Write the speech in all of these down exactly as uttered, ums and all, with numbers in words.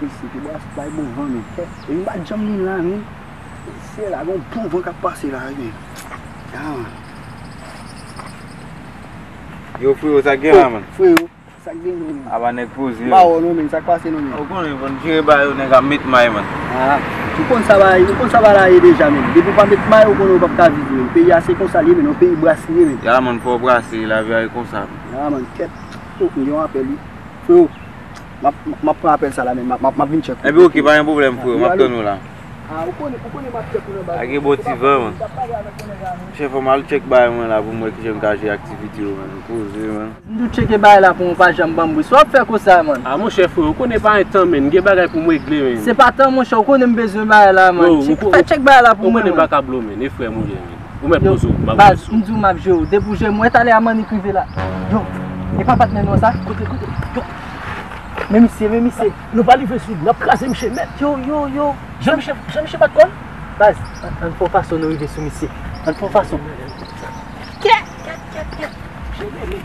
Mesye, te bwase bay bon van, men. Epi m pa t janm vin la, men. Mesye, la, gon bon van k ap pase la, wi, men. Ya, man. Yo, freyo, sa k gen la, man? Freyo, sa k gen, men? Aba nèg poze. M pa wè w non, men, sa k pase non, men? Ou konnen, bon, jere bagay yo, nèg ap met may, man. Ah, ou konn sa bagay, ou konn sa bagay la ye deja, men. Depi w pa met may, ou konnen w p ap ka viv, men. Peyi a se konsa l ye, men, yon peyi brase li ye, men. Ya, man, fò w brase, lavi a e konsa, men. Ya, man, kèt. Oh, m gen yon apèl, wi. Freyo, m ap, m ap pran apèl sa la, men m ap, m ap, m ap vin tchèk ou. Enben, oke, pa gen pwoblèm, freyo, m ap tann ou la. Ah, ou konnen, ou konnen m ap tchèk ou nan baz. Pa gen bon ti van, man. M ap pale avèk yon nèg la, men. Chèf, fò m al tchèk bagay mwen la pou m wè kijan m ka jere aktivite yo, man. Poze, man. M tou tcheke bagay la pou mwen, pa janm ban m bri. Sa w ap fè konsa, man? Ah, monchè, freyo, ou konnen pa gen tan, men. M gen bagay pou m regle, men. Se pa tan, monchè, ou konnen m bezwen bagay la, man. Yo, ou ko-, fè tchèk bagay la pou mwen, man. Ou konnen m pa ka blo, men. E frè m ou ye, men. Ou mèt poze w, m ap jwe sou ou. Baz, m di w m ap jwe w. Depi w jwe m, wè talè a Mannik rive la. Yo, e pa patnè nou an sa? Kote, kote, yo. Men misye, men misye. Nou pa rive sou li, n ap kraze misye nèt. Yo, yo, yo. Jan misye, jan misye bat kò l? Baz, ann, ann fè yon fason nou rive sou misye. Ann fè yon fason. Kèt, kèt, kèt, kèt. Misye rele.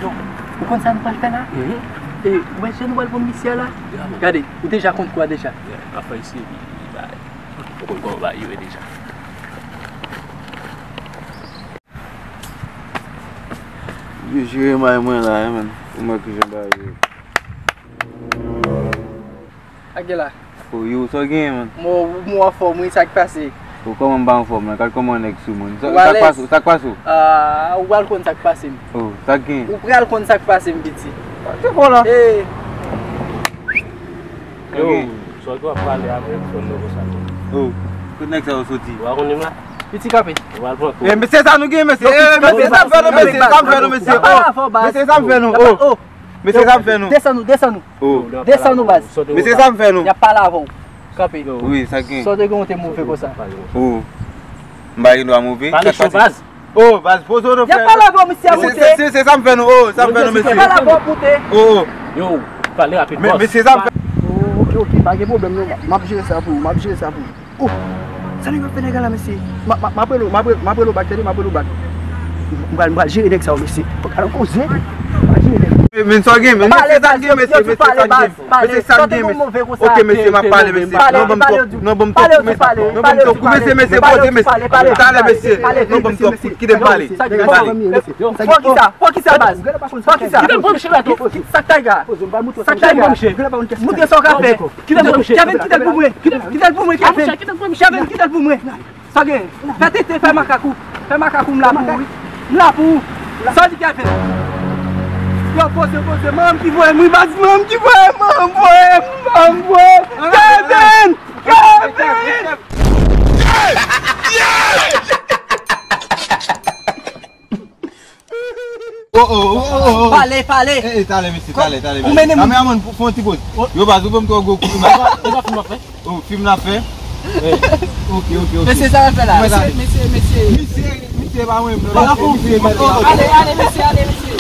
Yo, ou konn sa nou pral fè la? Mhm. E, ou wè jan nou pral pran misye a la? Ya, man. Gade, ou deja konn kou a deja. Ya, afè isi, li, li bay. Ou konn kòman bagay yo ye deja. Yo jere may mwen la, wi, man. Pou mwen kijan bagay yo ye. Sa k gen la? O, yo, sa w genyen, man? Mo, mo anfòm, wi, sa k pase? O, kòman m pa anfòm la? Gad kòman nèg sou moun. Sa, sa k pase w? Sa k pase w? Ah, ou pral konn sa k pase m. O, sa k genyen? Ou pral konn sa k pase m, piti. Sa k fè w la? Eh. Yo, sa w ap pale avèk fanm nan konsa? O, kot nèg sa yo soti? Ou pa konnen m la? Piti kanpe. Ou pral pran kou. Eh, mesye, sa nou gen, mesye? Eh, mesye, sa m fè nou, mesye? Sa m fè nou, mesye? O, mesye, sa m fè nou? O, mesye, sa m fè nou? Desann ou, desann ou. O. Desann ou, baz. Mesye, sa m fè nou? Y ap pale avè w. Kanpe. Wi, sa gen. Sa w te gen, ou te move konsa? O. M pa gen dwa move. Pale cho, baz. O, baz, poze w non, frè. Y ap pale avè w, misye ap moute. Se, se, se sa m fè nou, o, sa m fè nou, mesye. Y ap pale avè w, moute. O, o. Yo, pale rapid, bòs. Mesye, sa m fè. O, oke, oke, pa gen pwoblèm, non. M ap jere sa pou ou, m ap jere sa pou ou. O, sa nèg ap fè nèg la, mesye? M a, m a, m ap rele w, m ap rele, m ap rele w bak, tande, m ap rele w bak. M pral, m pral jere nèg sa yo, mesye. Fòk al koze. M pral jere nèg. Men, men sa gen, men mesye, sa gen, mesye, mesye, sa gen. Mesye, sa gen, mesye. Oke, mesye, m ap pale, mesye. Non, ban m twòp, non, ban m twòp kou, mesye. Non, ban m twòp kou, mesye, mesye, poze, mesye. Talè, mesye. Non, ban m twòp kou, kite m pale. Fò ki sa, fò ki sa, baz. Fò ki sa. Sa k tayga. Sa k tayga. Moutre sa w ka fè. Kite l pou mwen. Kevin, kite l pou mwen. Kite l pou mwen, Kevin. Kevin, kite l pou mwen. Sa gen. Fè tete, fè makak ou. Fè makak ou, m la pou ou, wi. M la pou ou. Sa di Kevin. Yo, poze, poze. Manman ki voye m, wi, baz, manman ki voye m, manman voye m, manman voye m. Kevin! Kevin! Oh, oh, oh, oh, oh. Pale, pale. Eh, eh, talè, mesye, talè, talè, mesye. Ou mennen m. Kameramann, fè yon ti poz. Yo, baz, ou ban m twò gwo kou. E pa fim ap fè? Oh, fim n ap fè? Oke, oke, oke. Mesye, sa n ap fè la? Mesye, mesye, mesye. Misye, misye, pa mwen, non. Misye, mesye. Ale, ale, mesye, ale, mesye.